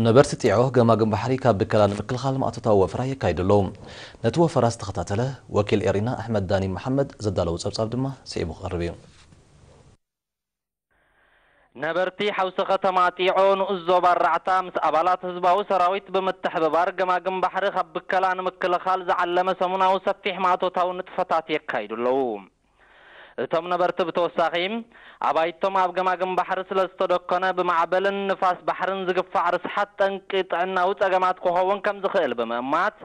ነበርቲ ጢዖ ገማግም ባሕሪ ካብ ብከላ ንምክልኻል ማእቶታዊ ወፈራ የካይዱ ኣለዉ። ነቲ ወፈራ ዝተኸታተለ ወኪል ኤሪና ኣሕመድ ዳኒ መሓመድ ዘዳለዎ ጸብጻብ ድማ ስዒቡ ክቐርብ እዩ። ነበርቲ ሓውሲ ከተማ ጢዖ ንኡስ ዞባ ኣራዕታ ምስ ኣባላት ህዝባዊ ሰራዊት ብምትሕብባር ገማግም ባሕሪ ካብ ብከላ ንምክልኻል ዝዓለመ ሰሙናዊ ሰፊሕ ማእቶታዊ ንጥፈታት የካይዱ ኣለዉ። እቶም ነበርቲ ብተወሳኺ ኣባይቶም ኣብ ገማግም ባሕሪ ስለ ዝተደኮነ ብማዕበልን ንፋስ ባሕርን ዝግፋዕ ርስሓት ጠንቂ ጥዕናዊ ጸገማት ክኸውን ከም ዝኽእል ብምእማት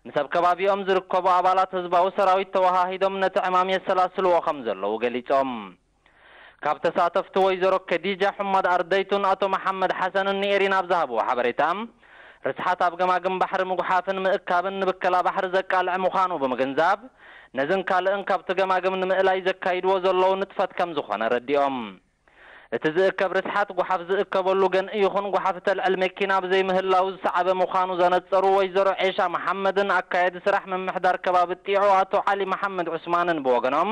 ምስ ኣብ ከባቢኦም ዝርከቡ ኣባላት ህዝባዊ ሰራዊት ተወሃሂዶም ነቲ ዕማም የሰላስልዎ ከም ዘለዉ ገሊጾም። ካብ ተሳተፍቲ ወይዘሮ ከዲጃ ሑመድ ኣርደይቱን ኣቶ መሓመድ ሓሰንን ንኤሪና ኣብ ዝሃብዎ ሓበሬታ፣ ርስሓት ኣብ ገማግም ባሕሪ ምጉሓፍን ምእካብን ንብከላ ባሕሪ ዘቃልዕ ምዃኑ ብምግንዛብ፣ ነዝን ካልእን ካብቲ ገማግም ንምእላይ ዘካይድዎ ዘለዉ ንጥፈት ከም ዝኾነ ረዲኦም። እቲ ዝእከብ ርስሓት ጓሓፍ ዝእከበሉ ገንኢ ይኹን ጓሓፍ እተልዕል መኪና ብዘይምህላዉ ዝሰዓበ ምዃኑ ዘነጸሩ ወይዘሮ ዔሻ መሓመድን ኣካያዲ ስራሕ ምምሕዳር ከባቢ ጢዖ ኣቶ ዓሊ መሓመድ ዑስማንን ብወገኖም፣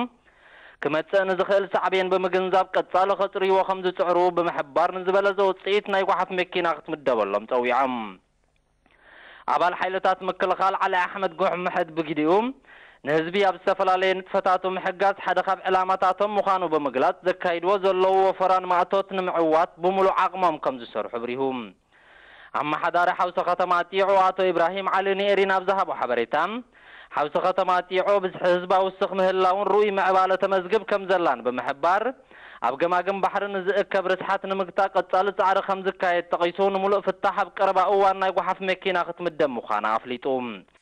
ክመጽእ ንዝኽእል ሳዕቤን ብምግንዛብ ቀጻሊ ከጽርይዎ ከም ዝጽዕሩ ብምሕባር፣ ንዝበለጸ ውጽኢት ናይ ጓሓፍ መኪና ክትምደበሎም ጸዊዖም። ኣባል ሓይልታት ምክልኻል ዓሊ ኣሕመድ ጉሕምሕድ ብግዲኡ፣ ንህዝቢ ኣብ ዝተፈላለየ ንጥፈታቱ ምሕጋዝ ሓደ ካብ ዕላማታቶም ምዃኑ ብምግላጽ፣ ዘካይድዎ ዘለዉ ወፈራን ማእቶት ንምዕዋት ብምሉእ ዓቕሞም ከም ዝሰርሑ ኣብሪሁ። ኣመሓዳሪ ሓውሲ ከተማ ጢዖ ኣቶ ኢብራሂም ዓሊ ንኤሪና ኣብ ዝሃቦ ሓበሬታ፣ ሓውሲ ከተማ ጢዖ ብዝሒ ህዝባ ውስኽ ምህላውን ርኡይ ምዕባለ ተመዝግብ ከም ዘላን ብምሕባር፣ ኣብ ገማግም ባሕሪ ንዝእከብ ርስሓት ንምግታእ ቀጻሊ ጻዕሪ ከም ዝካየድ ጠቒሱ፣ ንምሉእ ፍታሕ ኣብ ቀረባ እዋን ናይ ጓሓፍ መኪና ክትምደብ ምዃና ኣፍሊጡ።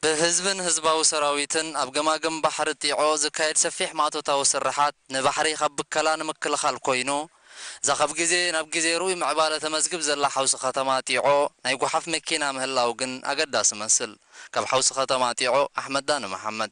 ብህዝብን ህዝባዊ ሰራዊትን ኣብ ገማግም ባሕሪ ጢዖ ዝካየድ ሰፊሕ ማእቶታዊ ስርሓት ንባሕሪ ካብ ብከላ ንምክልኻል ኮይኑ፣ እዛ ካብ ግዜ ናብ ግዜ ርኡይ ምዕባለ ተመዝግብ ዘላ ሓውሲ ከተማ ጢዖ ናይ ጓሓፍ መኪና ምህላው ግን ኣገዳሲ መስል። ካብ ሓውሲ ከተማ ጢዖ ኣሕመድ ዳኒ መሓመድ።